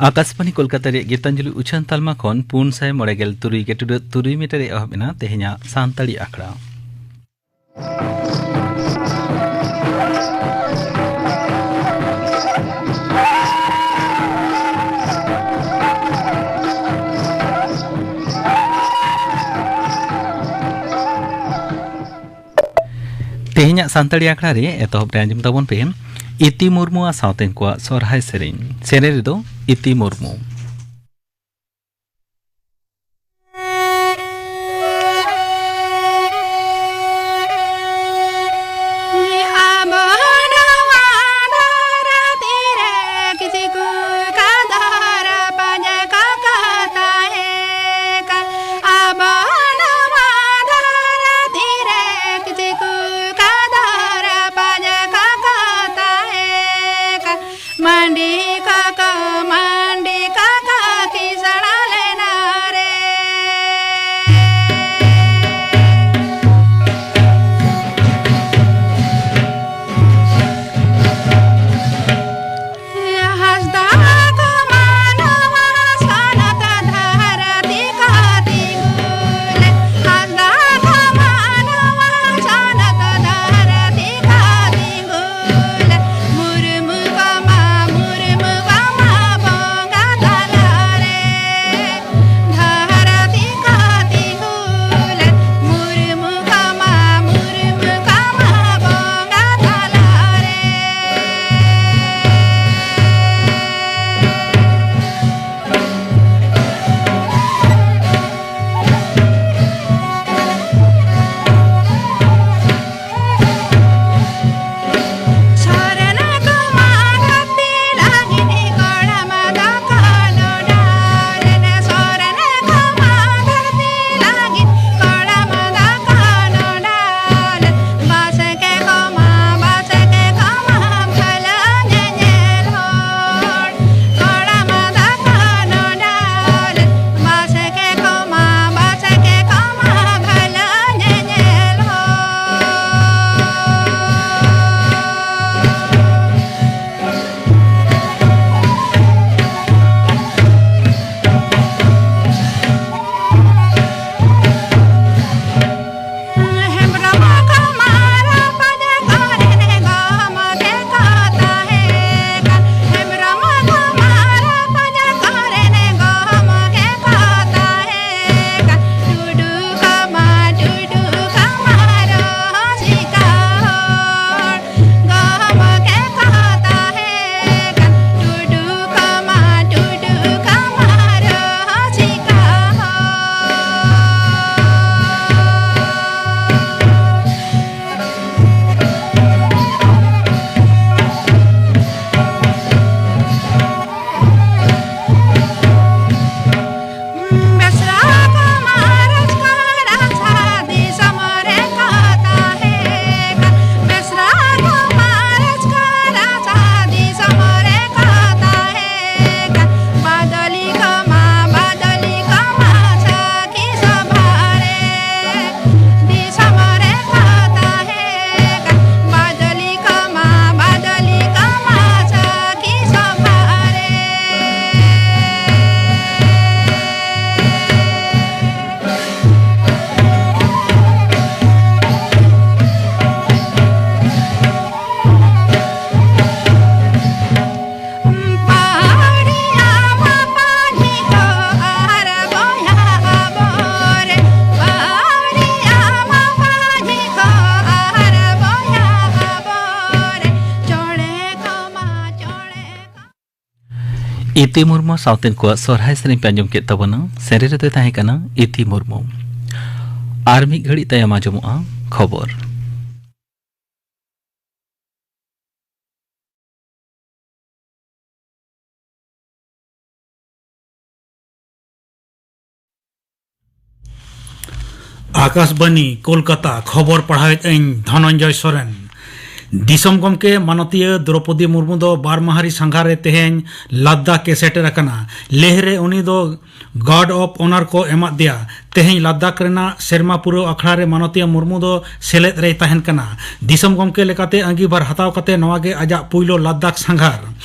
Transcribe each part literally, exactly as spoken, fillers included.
ᱟᱠᱟᱥᱵᱟᱱᱤ ᱠᱳᱞᱠᱟᱛᱟ ᱨᱮᱭᱟᱜ ᱜᱤᱛᱟᱧᱡᱚᱞᱤ ᱩᱪᱷᱟᱹᱱ ᱛᱟᱞᱢᱟ ᱠᱷᱚᱱ ᱯᱩᱱ ᱥᱟᱭ ᱢᱚᱬᱮ ᱜᱮᱞ ᱛᱩᱨᱩᱭ ᱜᱮ ᱴᱩᱰᱟᱹᱜ ᱛᱩᱨᱩᱭ ᱢᱤᱴᱟᱨ ᱮ ᱮᱦᱚᱵ ᱮᱱᱟ ᱛᱮᱦᱮᱧᱟᱜ ᱥᱟᱱᱛᱟᱲᱤ ᱟᱠᱷᱲᱟ᱾ ᱛᱮᱦᱮᱧᱟᱜ ᱥᱟᱱᱛᱟᱲᱤ ᱟᱠᱷᱲᱟ ᱨᱮ ᱮᱛᱚᱦᱚᱵ ᱨᱮ ᱟᱸᱡᱚᱢ ᱛᱟᱵᱚᱱ ᱯᱮ ᱤᱛᱤ ᱢᱩᱨᱢᱩ ᱟᱨ ᱥᱟᱶᱛᱮᱱ ᱠᱚᱣᱟᱜ ᱥᱚᱨᱦᱟᱭ ᱥᱮᱨᱮᱧ᱾ ᱥᱮᱨᱮᱧ ᱨᱮᱫᱚ ᱤᱛᱤ ᱢᱩᱨᱢᱩ᱾ ᱤᱛᱤ ᱢᱩᱨᱢᱩ ᱥᱟᱶᱛᱮᱱ ᱠᱚᱣᱟᱜ ᱥᱚᱨᱦᱟᱭ ᱥᱮᱨᱮᱧ ᱯᱮ ᱟᱸᱡᱚᱢ ᱠᱮᱫ ᱛᱟᱵᱚᱱᱟ᱾ ᱥᱮᱨᱮᱧ ᱨᱮᱫᱚᱭ ᱛᱟᱦᱮᱸ ᱠᱟᱱᱟ ᱤᱛᱤ ᱢᱩᱨᱢᱩ᱾ ᱟᱨ ᱢᱤᱫ ᱜᱷᱟᱹᱲᱤᱡ ᱛᱟᱭᱚᱢ ᱟᱸᱡᱚᱢᱚᱜᱼᱟ ᱠᱷᱚᱵᱚᱨ᱾ ᱟᱠᱟᱥᱵᱟᱱᱤ, ᱠᱳᱞᱠᱟᱛᱟ, ᱠᱷᱚᱵᱚᱨ ᱯᱟᱲᱦᱟᱣᱮᱫ ᱟᱹᱧ ᱫᱷᱚᱱᱚᱱᱡᱚᱭ ᱥᱚᱨᱮᱱ᱾ ᱫᱤᱥᱚᱢ ᱜᱚᱢᱠᱮ ᱢᱟᱱᱚᱛᱤᱭᱟᱹ ᱫᱨᱚᱯᱚᱫᱤ ᱢᱩᱨᱢᱩ ᱫᱚ ᱵᱟᱨ ᱢᱟᱦᱟᱨᱤ ᱥᱟᱸᱜᱷᱟᱨ ᱨᱮ ᱛᱮᱦᱮᱧ ᱞᱟᱫᱟᱠᱷ ᱮ ᱥᱮᱴᱮᱨ ᱟᱠᱟᱱᱟ᱾ ᱞᱮᱦ ᱨᱮ ᱩᱱᱤ ᱫᱚ ᱜᱟᱨᱰ ᱚᱯᱷ ᱚᱱᱟᱨ ᱠᱚ ᱮᱢᱟᱫ ᱫᱮᱭᱟ᱾ ᱛᱮᱦᱮᱧ ᱞᱟᱫᱟᱠᱷ ᱨᱮᱱᱟᱜ ᱥᱮᱨᱢᱟ ᱯᱩᱨᱟᱹᱣ ᱟᱠᱷᱲᱟ ᱨᱮ ᱢᱟᱱᱚᱛᱤᱭᱟᱹ ᱢᱩᱨᱢᱩ ᱫᱚ ᱥᱮᱞᱮᱫ ᱨᱮᱭ ᱛᱟᱦᱮᱱ ᱠᱟᱱᱟ᱾ ᱫᱤᱥᱚᱢ ᱜᱚᱢᱠᱮ ᱞᱮᱠᱟᱛᱮ ᱟᱸᱜᱤᱵᱷᱟᱨ ᱦᱟᱛᱟᱣ ᱠᱟᱛᱮ ᱱᱚᱣᱟ ᱜᱮ ᱟᱡᱟᱜ ᱯᱩᱭᱞᱩ ᱞᱟᱫᱟᱠᱷ ᱥᱟᱸᱜᱷᱟᱨ᱾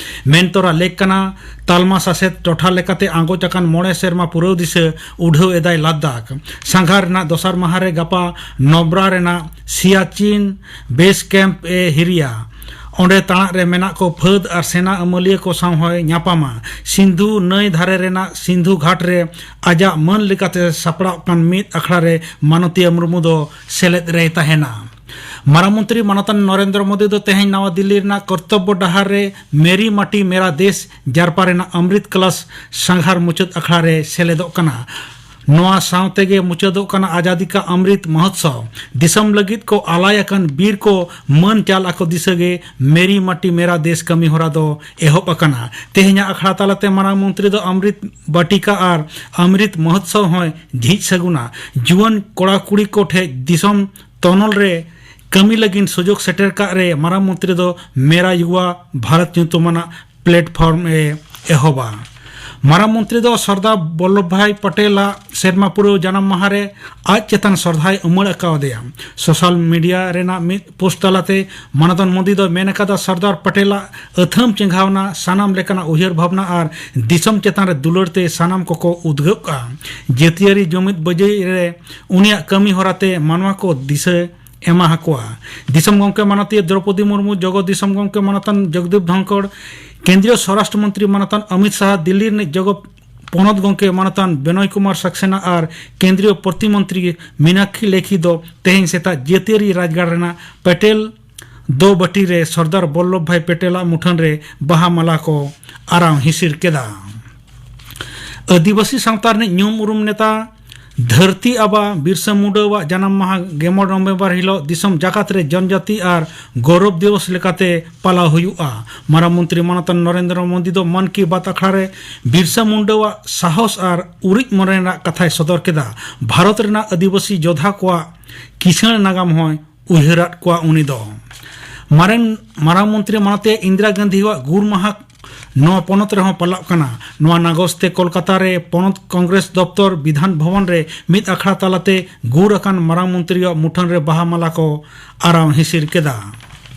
ᱢᱮᱱᱛᱚᱨᱟ ᱞᱮᱠ ᱠᱟᱱᱟ, ᱛᱟᱞᱢᱟ ᱥᱟᱥᱮᱛ ᱴᱚᱴᱷᱟ ᱞᱮᱠᱟᱛᱮ ᱟᱸᱜᱚᱪ ᱟᱠᱟᱱ ᱢᱚᱬᱮ ᱥᱮᱨᱢᱟ ᱯᱩᱨᱟᱹᱣ ᱫᱤᱥᱟᱹ ᱩᱰᱷᱟᱹᱣ ᱮᱫᱟᱭ ᱞᱟᱫᱟᱠᱷ᱾ ᱥᱟᱸᱜᱷᱟᱨ ᱨᱮᱱᱟᱜ ᱫᱚᱥᱟᱨ ᱢᱟᱦᱟ ᱨᱮ ᱜᱟᱯᱟ ᱱᱚᱵᱨᱟ ᱨᱮᱱᱟᱜ ᱥᱤᱭᱟᱪᱤᱱ ᱵᱮᱥ ᱠᱮᱢᱯ ᱮ ᱦᱤᱨᱤᱭᱟ᱾ ᱚᱸᱰᱮ ᱛᱟᱲᱟᱜ ᱨᱮ ᱢᱮᱱᱟᱜ ᱠᱚ ᱯᱷᱟᱹᱫᱽ ᱟᱨ ᱥᱮᱱᱟ ᱟᱹᱢᱟᱹᱞᱤᱭᱟᱹ ᱠᱚ ᱥᱟᱶ ᱦᱚᱸᱭ ᱧᱟᱯᱟᱢᱟ᱾ ᱥᱤᱱᱫᱷᱩ ᱱᱟᱹᱭ ᱫᱷᱟᱨᱮ ᱨᱮᱱᱟᱜ ᱥᱤᱱᱫᱷᱩ ᱜᱷᱟᱴ ᱨᱮ ᱟᱡᱟᱜ ᱢᱟᱹᱱ ᱞᱮᱠᱟᱛᱮ ᱥᱟᱯᱲᱟᱣ ᱠᱟᱱ ᱢᱤᱫ ᱟᱠᱷᱲᱟ ᱨᱮ ᱢᱟᱱᱚᱛᱤᱭᱟᱹ ᱢᱩᱨᱢᱩ ᱫᱚ ᱥᱮᱞᱮᱫ ᱨᱮᱭ ᱛᱟᱦᱮᱱᱟ᱾ ᱢᱟᱨᱟᱝ ᱢᱚᱱᱛᱨᱤ ᱢᱟᱱᱚᱛᱟᱱ ᱱᱚᱨᱮᱱᱫᱨᱚ ᱢᱳᱫᱤ ᱫᱚ ᱛᱮᱦᱮᱧ ᱱᱟᱣᱟ ᱫᱤᱞᱞᱤ ᱨᱮᱱᱟᱜ ᱠᱚᱨᱛᱚᱵᱵᱚ ᱰᱟᱦᱟᱨ ᱨᱮ ᱢᱮᱨᱤ ᱢᱟᱴᱤ ᱢᱮᱨᱟ ᱫᱮᱥ ᱡᱟᱨᱯᱟ ᱨᱮᱱᱟᱜ ᱚᱢᱨᱤᱛ ᱠᱞᱟᱥ ᱥᱟᱸᱜᱷᱟᱨ ᱢᱩᱪᱟᱹᱫ ᱟᱠᱷᱲᱟ ᱨᱮ ᱥᱮᱞᱮᱫᱚᱜ ᱠᱟᱱᱟ᱾ ᱱᱚᱣᱟ ᱥᱟᱶ ᱛᱮᱜᱮ ᱢᱩᱪᱟᱹᱫᱚᱜ ᱠᱟᱱᱟ ᱟᱡᱟᱫᱤ ᱠᱟ ᱚᱢᱨᱤᱛ ᱢᱚᱦᱳᱛᱥᱚᱵᱽ᱾ ᱫᱤᱥᱚᱢ ᱞᱟᱹᱜᱤᱫ ᱠᱚ ᱟᱞᱟᱭ ᱟᱠᱟᱱ ᱵᱤᱨ ᱠᱚ ᱢᱟᱹᱱ ᱪᱟᱞ ᱟᱠᱚ ᱫᱤᱥᱟᱹ ᱜᱮ ᱢᱮᱨᱤ ᱢᱟᱴᱤ ᱢᱮᱨᱟ ᱫᱮᱥ ᱠᱟᱹᱢᱤ ᱦᱚᱨᱟ ᱫᱚ ᱮᱦᱚᱵ ᱟᱠᱟᱱᱟ᱾ ᱛᱮᱦᱮᱧᱟᱜ ᱟᱠᱷᱲᱟ ᱛᱟᱞᱟᱛᱮ ᱢᱟᱨᱟᱝ ᱢᱚᱱᱛᱨᱤ ᱫᱚ ᱚᱢᱨᱤᱛ ᱵᱟᱴᱤᱠᱟ ᱟᱨ ᱚᱢᱨᱤᱛ ᱢᱚᱦᱳᱛᱥᱚᱵᱽ ᱦᱚᱸᱭ ᱡᱷᱤᱡ ᱥᱟᱹᱜᱩᱱᱟ᱾ ᱡᱩᱣᱟᱹᱱ ᱠᱚᱲᱟ ᱠᱩᱲᱤ ᱠᱚ ᱴᱷᱮᱱ ᱫᱤᱥᱚᱢ ᱛᱚᱱᱚᱞ ᱨᱮ ᱠᱟᱹᱢᱤ ᱞᱟᱹᱜᱤᱫ ᱥᱩᱡᱳᱜᱽ ᱥᱮᱴᱮᱨ ᱠᱟᱜ ᱨᱮ ᱢᱟᱨᱟᱝ ᱢᱚᱱᱛᱨᱤ ᱫᱚ ᱢᱮᱨᱟ ᱭᱩᱣᱟ ᱵᱷᱟᱨᱚᱛ ᱧᱩᱛᱩᱢᱟᱱᱟᱜ ᱯᱞᱮᱴᱯᱷᱚᱨᱢ ᱮ ᱮᱦᱚᱵᱟ᱾ ᱢᱟᱨᱟᱝ ᱢᱚᱱᱛᱨᱤ ᱫᱚ ᱥᱚᱨᱫᱟᱨ ᱵᱚᱞᱞᱚᱵᱷ ᱵᱷᱟᱭ ᱯᱟᱴᱮᱞᱟᱜ ᱥᱮᱨᱢᱟ ᱯᱩᱨᱟᱹᱣ ᱡᱟᱱᱟᱢ ᱢᱟᱦᱟ ᱨᱮ ᱟᱡ ᱪᱮᱛᱟᱱ ᱥᱨᱫᱷᱟᱭ ᱩᱢᱟᱹᱲ ᱟᱠᱟᱣᱟᱫᱮᱭᱟ᱾ ᱥᱳᱥᱟᱞ ᱢᱤᱰᱤᱭᱟ ᱨᱮᱱᱟᱜ ᱢᱤᱫ ᱯᱳᱥᱴ ᱛᱟᱞᱟᱛᱮ ᱢᱟᱱᱚᱛᱟᱱ ᱢᱳᱫᱤ ᱫᱚ ᱢᱮᱱ ᱟᱠᱟᱫᱟ, ᱥᱚᱨᱫᱟᱨ ᱯᱟᱴᱮᱞᱟᱜ ᱟᱹᱛᱷᱟᱹᱢ ᱪᱮᱸᱜᱷᱟᱣᱱᱟ, ᱥᱟᱱᱟᱢ ᱞᱮᱠᱟᱱᱟᱜ ᱩᱭᱦᱟᱹᱨ ᱵᱷᱟᱵᱽᱱᱟ ᱟᱨ ᱫᱤᱥᱚᱢ ᱪᱮᱛᱟᱱ ᱨᱮ ᱫᱩᱞᱟᱹᱲ ᱛᱮ ᱥᱟᱱᱟᱢ ᱠᱚᱠᱚ ᱩᱫᱽᱜᱟᱹᱜᱼᱟ᱾ ᱡᱟᱹᱛᱤᱭᱟᱹᱨᱤ ᱡᱩᱢᱤᱫ ᱵᱟᱹᱡᱟᱹᱭ ᱨᱮ ᱩᱱᱤᱭᱟᱜ ᱠᱟᱹᱢᱤ ᱦᱚᱨᱟ ᱛᱮ ᱢᱟᱱᱣᱟ ᱠᱚ ᱫᱤᱥᱟᱹ ᱮᱢᱟ ᱦᱟᱠᱚᱣᱟ᱾ ᱫᱤᱥᱚᱢ ᱜᱚᱢᱠᱮ ᱢᱟᱱᱚᱛᱤᱭᱟᱹ ᱫᱨᱚᱯᱚᱫᱤ ᱢᱩᱨᱢᱩ, ᱡᱚᱜᱚ ᱫᱤᱥᱚᱢ ᱜᱚᱢᱠᱮ ᱢᱟᱱᱚᱛᱟᱱ ᱡᱚᱜᱽᱫᱤᱯ ᱫᱷᱚᱱᱠᱚᱲ, ᱠᱮᱱᱫᱨᱤᱭᱚ ᱥᱚᱨᱟᱥᱴᱨᱚ ᱢᱚᱱᱛᱨᱤ ᱢᱟᱱᱚᱛᱟᱱ ᱚᱢᱤᱛ ᱥᱟᱦᱟ, ᱫᱤᱞᱞᱤ ᱨᱤᱱᱤᱡ ᱡᱚᱜᱚ ᱯᱚᱱᱚᱛ ᱜᱚᱢᱠᱮ ᱢᱟᱱᱚᱛᱟᱱ ᱵᱤᱱᱚᱭ ᱠᱩᱢᱟᱨ ᱥᱟᱠᱥᱮᱱᱟ ᱟᱨ ᱠᱮᱱᱫᱨᱤᱭᱚ ᱯᱨᱚᱛᱤᱢᱚᱱᱛᱨᱤ ᱢᱤᱱᱟᱠᱠᱷᱤ ᱞᱮᱠᱷᱤ ᱫᱚ ᱛᱮᱦᱮᱧ ᱥᱮᱛᱟᱜ ᱡᱟᱹᱛᱤᱭᱟᱹᱨᱤ ᱨᱟᱡᱽᱜᱟᱲ ᱨᱮᱱᱟᱜ ᱯᱮᱴᱮᱞ ᱫᱚᱵᱟᱹᱴᱤ ᱨᱮ ᱥᱚᱨᱫᱟᱨ ᱵᱚᱞᱞᱚᱵᱷ ᱵᱷᱟᱭ ᱯᱮᱴᱮᱞᱟᱜ ᱢᱩᱴᱷᱟᱹᱱ ᱨᱮ ᱵᱟᱦᱟ ᱢᱟᱞᱟ ᱠᱚ ᱟᱨᱟᱣ ᱦᱤᱥᱤᱨ ᱠᱮᱫᱟ᱾ ᱟᱹᱫᱤᱵᱟᱹᱥᱤ ᱥᱟᱶᱛᱟ ᱨᱤᱱᱤᱡ ᱧᱩᱢ ᱩᱨᱩᱢ ᱱᱮᱛᱟ ᱫᱷᱟᱹᱨᱛᱤ ᱟᱵᱟ ᱵᱤᱨᱥᱟ ᱢᱩᱱᱰᱟᱹᱣᱟᱜ ᱡᱟᱱᱟᱢ ᱢᱟᱦᱟ ᱜᱮᱞ ᱢᱚᱬᱮ ᱱᱚᱵᱷᱮᱢᱵᱚᱨ ᱦᱤᱞᱚᱜ ᱫᱤᱥᱚᱢ ᱡᱟᱠᱟᱛ ᱨᱮ ᱡᱚᱱᱡᱟᱛᱤ ᱟᱨ ᱜᱚᱨᱚᱵᱽ ᱫᱤᱵᱚᱥ ᱞᱮᱠᱟᱛᱮ ᱯᱟᱞᱟᱣ ᱦᱩᱭᱩᱜᱼᱟ᱾ ᱢᱟᱨᱟᱝ ᱢᱚᱱᱛᱨᱤ ᱢᱟᱱᱚᱛᱟᱱ ᱱᱚᱨᱮᱱᱫᱨᱚ ᱢᱳᱫᱤ ᱫᱚ ᱢᱟᱱ ᱠᱤ ᱵᱟᱛ ᱟᱠᱷᱲᱟ ᱨᱮ ᱵᱤᱨᱥᱟ ᱢᱩᱱᱰᱟᱹᱣᱟᱜ ᱥᱟᱦᱚᱥ ᱟᱨ ᱩᱨᱤᱡ ᱢᱚᱱᱮ ᱨᱮᱱᱟᱜ ᱠᱟᱛᱷᱟᱭ ᱥᱚᱫᱚᱨ ᱠᱮᱫᱟ᱾ ᱵᱷᱟᱨᱚᱛ ᱨᱮᱱᱟᱜ ᱟᱹᱫᱤᱵᱟᱹᱥᱤ ᱡᱳᱫᱷᱟ ᱠᱚᱣᱟᱜ ᱠᱤᱥᱟᱹᱬ ᱱᱟᱜᱟᱢ ᱦᱚᱸᱭ ᱩᱭᱦᱟᱹᱨᱟᱫ ᱠᱚᱣᱟ ᱩᱱᱤ ᱫᱚ᱾ ᱢᱟᱨᱮᱱ ᱢᱟᱨᱟᱝ ᱢᱚᱱᱛᱨᱤ ᱢᱟᱱᱚᱛᱤᱭᱟᱹ ᱤᱱᱫᱤᱨᱟ ᱜᱟᱱᱫᱷᱤᱣᱟᱜ ᱜᱩᱨ ᱢᱟᱦᱟ ᱱᱚᱣᱟ ᱯᱚᱱᱚᱛ ᱨᱮᱦᱚᱸ ᱯᱟᱞᱟᱜ ᱠᱟᱱᱟ᱾ ᱱᱚᱣᱟ ᱱᱟᱜᱚᱥ ᱛᱮ ᱠᱳᱞᱠᱟᱛᱟ ᱨᱮ ᱯᱚᱱᱚᱛ ᱠᱚᱝᱜᱨᱮᱥ ᱫᱚᱯᱛᱚᱨ ᱵᱤᱫᱷᱟᱱ ᱵᱷᱚᱵᱚᱱ ᱨᱮ ᱢᱤᱫ ᱟᱠᱷᱲᱟ ᱛᱟᱞᱟᱛᱮ ᱜᱩᱨ ᱟᱠᱟᱱ ᱢᱟᱨᱟᱝ ᱢᱚᱱᱛᱨᱤᱭᱟᱜ ᱢᱩᱴᱷᱟᱹᱱ ᱨᱮ ᱵᱟᱦᱟ ᱢᱟᱞᱟ ᱠᱚ ᱟᱨᱟᱣ ᱦᱤᱥᱤᱨ ᱠᱮᱫᱟ᱾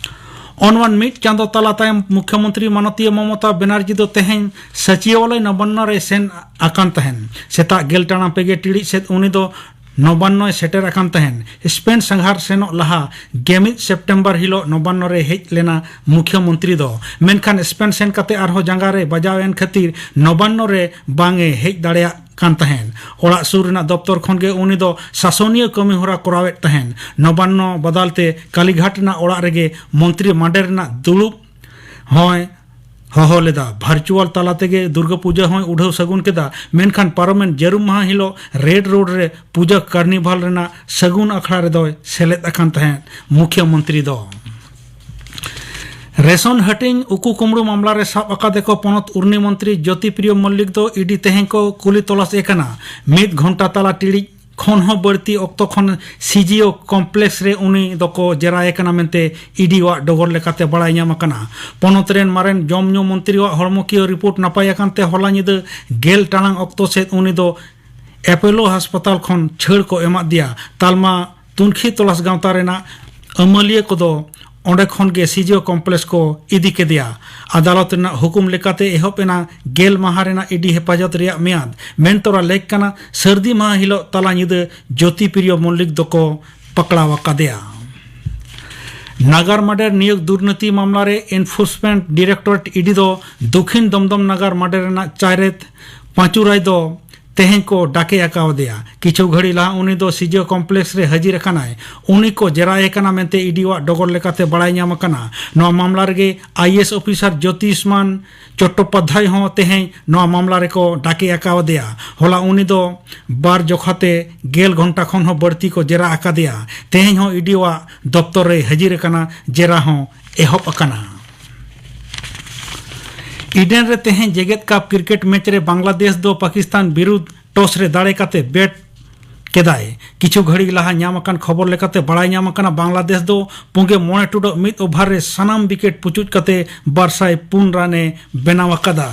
ᱚᱱᱣᱟᱱ ᱢᱤᱫ ᱪᱟᱸᱫᱚ ᱛᱟᱞᱟ ᱛᱟᱭᱚᱢ ᱢᱩᱠᱷᱭᱚᱢᱚᱱᱛᱨᱤ ᱢᱟᱱᱚᱛᱤᱭᱟᱹ ᱢᱚᱢᱚᱛᱟ ᱵᱮᱱᱟᱨᱡᱤ ᱫᱚ ᱛᱮᱦᱮᱧ ᱥᱟᱪᱤᱣᱟᱞᱚᱭ ᱱᱚᱵᱟᱱᱱᱚ ᱨᱮ ᱥᱮᱱ ᱟᱠᱟᱱ ᱛᱟᱦᱮᱸᱱ᱾ ᱥᱮᱛᱟᱜ ᱜᱮᱞ ᱴᱟᱲᱟᱝ ᱯᱮᱜᱮ ᱴᱤᱲᱤᱡ ᱥᱮᱫ ᱩᱱᱤ ᱫᱚ ᱱᱚᱵᱟᱱᱱᱚᱭ ᱥᱮᱴᱮᱨ ᱟᱠᱟᱱ ᱛᱟᱦᱮᱸᱱ᱾ ᱥᱯᱮᱱ ᱥᱟᱸᱜᱷᱟᱨ ᱥᱮᱱᱚᱜ ᱞᱟᱦᱟ ᱜᱮᱞ ᱢᱤᱫ ᱥᱮᱯᱴᱮᱢᱵᱚᱨ ᱦᱤᱞᱚᱜ ᱱᱚᱵᱟᱱᱱᱚ ᱨᱮ ᱦᱮᱡ ᱞᱮᱱᱟ ᱢᱩᱠᱷᱭᱚᱢᱚᱱᱛᱨᱤ ᱫᱚ᱾ ᱢᱮᱱᱠᱷᱟᱱ ᱥᱯᱮᱱ ᱥᱮᱱ ᱠᱟᱛᱮ ᱟᱨᱦᱚᱸ ᱡᱟᱸᱜᱟ ᱨᱮ ᱵᱟᱡᱟᱣ ᱮᱱ ᱠᱷᱟᱹᱛᱤᱨ ᱱᱚᱵᱟᱱᱱᱚ ᱨᱮ ᱵᱟᱝ ᱮ ᱦᱮᱡ ᱫᱟᱲᱮᱭᱟᱜ ᱠᱟᱱ ᱛᱟᱦᱮᱸᱱ᱾ ᱚᱲᱟᱜ ᱥᱩᱨ ᱨᱮᱱᱟᱜ ᱫᱚᱯᱛᱚᱨ ᱠᱷᱚᱱ ᱜᱮ ᱩᱱᱤ ᱫᱚ ᱥᱟᱥᱚᱱᱤᱭᱟᱹ ᱠᱟᱹᱢᱤ ᱦᱚᱨᱟ ᱠᱚᱨᱟᱣᱮᱫ ᱛᱟᱦᱮᱸᱱ᱾ ᱱᱚᱵᱟᱱᱱᱚ ᱵᱟᱫᱟᱞ ᱛᱮ ᱠᱟᱞᱤᱜᱷᱟᱴ ᱨᱮᱱᱟᱜ ᱚᱲᱟᱜ ᱨᱮᱜᱮ ᱢᱚᱱᱛᱨᱤ ᱢᱟᱰᱮᱨ ᱨᱮᱱᱟᱜ ᱫᱩᱲᱩᱵ ᱦᱚᱸᱭ ᱦᱚᱦᱚ ᱞᱮᱫᱟ᱾ ᱵᱷᱟᱨᱪᱩᱣᱟᱞ ᱛᱟᱞᱟ ᱛᱮᱜᱮ ᱫᱩᱨᱜᱟᱹ ᱯᱩᱡᱟᱹ ᱦᱚᱸᱭ ᱩᱰᱷᱟᱹᱣ ᱥᱟᱹᱜᱩᱱ ᱠᱮᱫᱟ᱾ ᱢᱮᱱᱠᱷᱟᱱ ᱯᱟᱨᱚᱢᱮᱱ ᱡᱟᱹᱨᱩᱢ ᱢᱟᱦᱟ ᱦᱤᱞᱚᱜ ᱨᱮᱰ ᱨᱳᱰ ᱨᱮ ᱯᱩᱡᱟᱹ ᱠᱟᱨᱱᱤᱵᱷᱟᱞ ᱨᱮᱱᱟᱜ ᱥᱟᱹᱜᱩᱱ ᱟᱠᱷᱲᱟ ᱨᱮᱫᱚᱭ ᱥᱮᱞᱮᱫ ᱟᱠᱟᱱ ᱛᱟᱦᱮᱸᱫ ᱢᱩᱠᱷᱭᱚᱢᱚᱱᱛᱨᱤ ᱫᱚ᱾ ᱨᱮᱥᱚᱱ ᱦᱟᱹᱴᱤᱧ ᱩᱠᱩ ᱠᱩᱢᱲᱩ ᱢᱟᱢᱞᱟ ᱨᱮ ᱥᱟᱵ ᱟᱠᱟᱫᱮ ᱠᱚ ᱯᱚᱱᱚᱛ ᱩᱨᱱᱤ ᱢᱚᱱᱛᱨᱤ ᱡᱳᱛᱤ ᱯᱨᱤᱭᱚ ᱢᱚᱞᱞᱤᱠ ᱫᱚ ᱤᱰᱤ ᱛᱮᱦᱮᱧ ᱠᱚ ᱠᱩᱞᱤ ᱛᱚᱞᱟᱥ ᱮ ᱠᱟᱱᱟ᱾ ᱢᱤᱫ ᱜᱷᱚᱱᱴᱟ ᱛᱟᱞᱟ ᱴᱤᱲᱤᱡ ᱠᱷᱚᱱ ᱦᱚᱸ ᱵᱟᱹᱲᱛᱤ ᱚᱠᱛᱚ ᱠᱷᱚᱱ ᱥᱤᱡᱤᱭᱳ ᱠᱚᱢᱯᱞᱮᱠᱥ ᱨᱮ ᱩᱱᱤ ᱫᱚᱠᱚ ᱡᱮᱨᱟᱭᱮ ᱠᱟᱱᱟ ᱢᱮᱱᱛᱮ ᱤᱰᱤᱣᱟᱜ ᱰᱚᱜᱚᱨ ᱞᱮᱠᱟᱛᱮ ᱵᱟᱲᱟᱭ ᱧᱟᱢ ᱟᱠᱟᱱᱟ᱾ ᱯᱚᱱᱚᱛ ᱨᱮᱱ ᱢᱟᱨᱮᱱ ᱡᱚᱢ ᱧᱩ ᱢᱚᱱᱛᱨᱤᱣᱟᱜ ᱦᱚᱲᱢᱚᱠᱤᱭᱟᱹ ᱨᱤᱯᱳᱨᱴ ᱱᱟᱯᱟᱭ ᱟᱠᱟᱱ ᱛᱮ ᱦᱚᱞᱟ ᱧᱤᱫᱟᱹ ᱜᱮᱞ ᱴᱟᱲᱟᱝ ᱚᱠᱛᱚ ᱥᱮᱫ ᱩᱱᱤ ᱫᱚ ᱮᱯᱳᱞᱳ ᱦᱟᱥᱯᱟᱛᱟᱞ ᱠᱷᱚᱱ ᱪᱷᱟᱹᱲ ᱠᱚ ᱮᱢᱟᱫ ᱫᱮᱭᱟ᱾ ᱛᱟᱞᱢᱟ ᱛᱩᱱᱠᱷᱤ ᱛᱚᱞᱟᱥ ᱜᱟᱶᱛᱟ ᱨᱮᱱᱟᱜ ᱟᱹᱢᱟᱹᱞᱤᱭᱟᱹ ᱠᱚᱫᱚ ᱚᱸᱰᱮ ᱠᱷᱚᱱ ᱜᱮ ᱥᱤᱡᱤᱭᱳ ᱠᱚᱢᱯᱞᱮᱠᱥ ᱠᱚ ᱤᱫᱤ ᱠᱮᱫᱮᱭᱟ᱾ ᱟᱫᱟᱞᱚᱛ ᱨᱮᱱᱟᱜ ᱦᱩᱠᱩᱢ ᱞᱮᱠᱟᱛᱮ ᱮᱦᱚᱵ ᱮᱱᱟ ᱜᱮᱞ ᱢᱟᱦᱟ ᱨᱮᱱᱟᱜ ᱤᱰᱤ ᱦᱮᱯᱟᱡᱚᱛ ᱨᱮᱭᱟᱜ ᱢᱮᱭᱟᱫ᱾ ᱢᱮᱱᱛᱚᱨᱟ ᱞᱮᱠ ᱠᱟᱱᱟ, ᱥᱟᱹᱨᱫᱤ ᱢᱟᱦᱟ ᱦᱤᱞᱚᱜ ᱛᱟᱞᱟ ᱧᱤᱫᱟᱹ ᱡᱳᱛᱤ ᱯᱨᱤᱭᱚ ᱢᱚᱞᱞᱤᱠ ᱫᱚᱠᱚ ᱯᱟᱠᱲᱟᱣ ᱟᱠᱟᱫᱮᱭᱟ᱾ ᱱᱟᱜᱟᱨ ᱢᱟᱰᱮᱨ ᱱᱤᱭᱳᱜ ᱫᱩᱨᱱᱤᱛᱤ ᱢᱟᱢᱞᱟ ᱨᱮ ᱮᱱᱯᱷᱳᱨᱥᱢᱮᱱᱴ ᱰᱤᱨᱮᱠᱴᱚᱨᱮᱴ ᱤᱰᱤ ᱫᱚ ᱫᱚᱠᱷᱤᱱ ᱫᱚᱢᱫᱚᱢ ᱱᱟᱜᱟᱨ ᱢᱟᱰᱮᱨ ᱨᱮᱱᱟᱜ ᱪᱟᱭᱨᱮᱛ ᱯᱟᱸᱪᱩᱨᱟᱭ ᱫᱚ ᱛᱮᱦᱮᱧ ᱠᱚ ᱰᱟᱠᱮ ᱟᱠᱟᱣᱟᱫᱮᱭᱟ᱾ ᱠᱤᱪᱷᱩ ᱜᱷᱟᱹᱲᱤ ᱞᱟᱦᱟ ᱩᱱᱤ ᱫᱚ ᱥᱤᱡᱟᱹ ᱠᱚᱢᱯᱞᱮᱠᱥ ᱨᱮ ᱦᱟᱹᱡᱤᱨ ᱟᱠᱟᱱᱟᱭ᱾ ᱩᱱᱤ ᱠᱚ ᱡᱮᱨᱟᱭᱮ ᱠᱟᱱᱟ ᱢᱮᱱᱛᱮ ᱤ ᱰᱤ ᱳᱣᱟᱜ ᱰᱚᱜᱚᱨ ᱞᱮᱠᱟᱛᱮ ᱵᱟᱲᱟᱭ ᱧᱟᱢ ᱟᱠᱟᱱᱟ᱾ ᱱᱚᱣᱟ ᱢᱟᱢᱞᱟ ᱨᱮᱜᱮ ᱟᱭ ᱮ ᱮᱥ ᱚᱯᱷᱤᱥᱟᱨ ᱡᱳᱛᱤᱥᱢᱟᱱ ᱪᱚᱴᱴᱳᱯᱟᱫᱽᱫᱷᱟᱭ ᱦᱚᱸ ᱛᱮᱦᱮᱧ ᱱᱚᱣᱟ ᱢᱟᱢᱞᱟ ᱨᱮᱠᱚ ᱰᱟᱠᱮ ᱟᱠᱟᱣᱟᱫᱮᱭᱟ᱾ ᱦᱚᱞᱟ ᱩᱱᱤ ᱫᱚ ᱵᱟᱨ ᱡᱚᱠᱷᱟᱛᱮ ᱜᱮᱞ ᱜᱷᱚᱱᱴᱟ ᱠᱷᱚᱱ ᱦᱚᱸ ᱵᱟᱹᱲᱛᱤ ᱠᱚ ᱡᱮᱨᱟ ᱟᱠᱟᱫᱮᱭᱟ᱾ ᱛᱮᱦᱮᱧ ᱦᱚᱸ ᱤ ᱰᱤ ᱳᱣᱟᱜ ᱫᱚᱯᱛᱚᱨ ᱨᱮᱭ ᱦᱟᱹᱡᱤᱨ ᱟᱠᱟᱱᱟ᱾ ᱡᱮᱨᱟ ᱦᱚᱸ ᱮᱦᱚᱵ ᱟᱠᱟᱱᱟ᱾ ᱤᱰᱮᱱ ᱨᱮ ᱛᱮᱦᱮᱧ ᱡᱮᱜᱮᱛ ᱠᱟᱯ ᱠᱨᱤᱠᱮᱴ ᱢᱮᱪ ᱨᱮ ᱵᱟᱝᱞᱟᱫᱮᱥ ᱫᱚ ᱯᱟᱠᱤᱥᱛᱟᱱ ᱵᱤᱨᱩᱫᱷ ᱴᱚᱥ ᱨᱮ ᱫᱟᱲᱮ ᱠᱟᱛᱮ ᱵᱮᱴ ᱠᱮᱫᱟᱭ᱾ ᱠᱤᱪᱷᱩ ᱜᱷᱟᱹᱲᱤ ᱞᱟᱦᱟ ᱧᱟᱢ ᱟᱠᱟᱱ ᱠᱷᱚᱵᱚᱨ ᱞᱮᱠᱟᱛᱮ ᱵᱟᱲᱟᱭ ᱧᱟᱢ ᱟᱠᱟᱱᱟ, ᱵᱟᱝᱞᱟᱫᱮᱥ ᱫᱚ ᱯᱩᱸᱜᱮ ᱢᱚᱬᱮ ᱴᱩᱰᱟᱹᱜ ᱢᱤᱫ ᱳᱵᱷᱟᱨ ᱨᱮ ᱥᱟᱱᱟᱢ ᱣᱤᱠᱮᱴ ᱯᱩᱪᱩᱡ ᱠᱟᱛᱮ ᱵᱟᱨ ᱥᱟᱭ ᱯᱩᱱ ᱨᱟᱱ ᱮ ᱵᱮᱱᱟᱣ ᱟᱠᱟᱫᱟ᱾